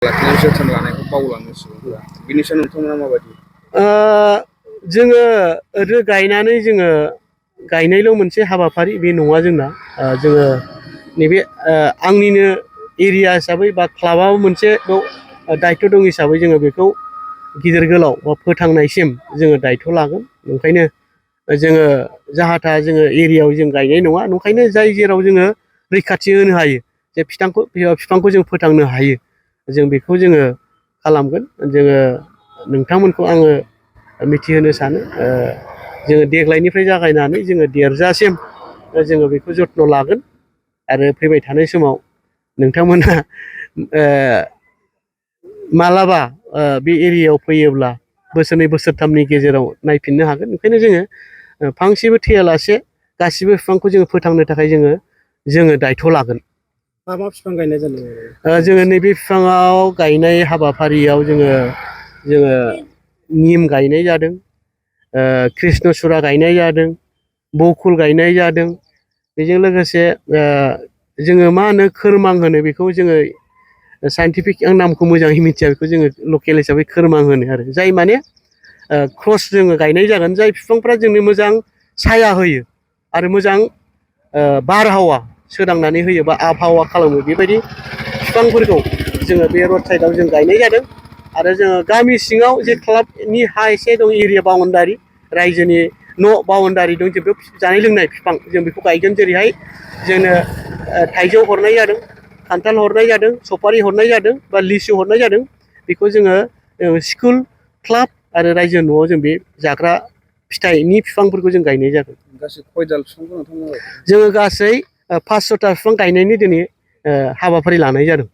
लाखिनानै जोथोन लानायखौ बावलाङो सुबुंफोरा बिनि सायाव नोंथांमोना माबायदि? जोङो ओरैनो गायनानै जोङो गायनायल' मोनसे हाबाफारि बे नङा जोंना। जोङो नैबे आंनिनो एरिया हिसाबै बा क्लाबाव मोनसे दायित्व दं हिसाबै जोङो बेखौ गिदिर गोलाव बा फोथांनायसिम जोङो दायित्व लागोन। ओंखायनो जोङो जाहा थाहा जोङो एरियायाव जों गायनाय नङा। ओंखायनो जाय जेराव जोङो रैखाथि होनो हायो जे बिफांखौ जों फोथांनो हायो जों बेखौ जोङो खालामगोन। जोङो नोंथांमोनखौ आङो मिथिहोनो सानो जोङो देग्लायनिफ्राय जागायनानै जोङो देरजासिम जोङो बेखौ जत्न लागोन आरो फैबाय थानाय समाव नोंथांमोना मालाबा बे एरियायाव फैयोब्ला बोसोरनै बोसोरथामनि गेजेराव नायफिननो हागोन। ओंखायनो जोङो फांसेबो थैयालासे गासिबो बिफांखौ जोङो फोथांनो थाखाय जोङो दायित्व लागोन। मा मा बिफां गायनाय जादों? जोङो नैबे बिफाङाव गायनाय हाबाफारियाव जोङो निम गायनाय जादों, कृष्णचुरा गायनाय जादों, बकुल गायनाय जादों। बेजों लोगोसे जोङो मा होनो खोरमां होनो बेखौ जोङो साइन्टिफिक आं नामखौ मोजाङै मिथिया बेखौ जोङो लकेल हिसाबै खोरमां होनो आरो जाय माने क्रस जोङो गायनाय जागोन जाय बिफांफ्रा जोंनो मोजां साया होयो आरो मोजां बारहावा सोदांनानै होयो बा आबहावा खालामो बेबायदि बिफांफोरखौ जोङो बे रड साइडआव जों गायनाय जादों। आरो जोङो गामि सिङाव जे क्लाबनि हा एसे दं एरिया बाउण्डारि रायजोनि न' बाउण्डारि दं जों बेयाव जानाय लोंनाय बिफां जों बेखौ गायगोन। जेरैहाय जोंनो थाइजौ हरनाय जादों, खान्थाल हरनाय जादों, सफारि हरनाय जादों बा लिसु हरनाय जादों। बेखौ जोङो स्कुल, क्लाब आरो रायजो न'आव जों बे जाग्रा फिथाइनि बिफांफोरखौ जों गायनाय जागोन। गासै खयदाल बिफांखौ नोंथांमोना? जोङो गासै 500ता बिफां गायनायनि दिनै हाबाफारि लानाय जादों।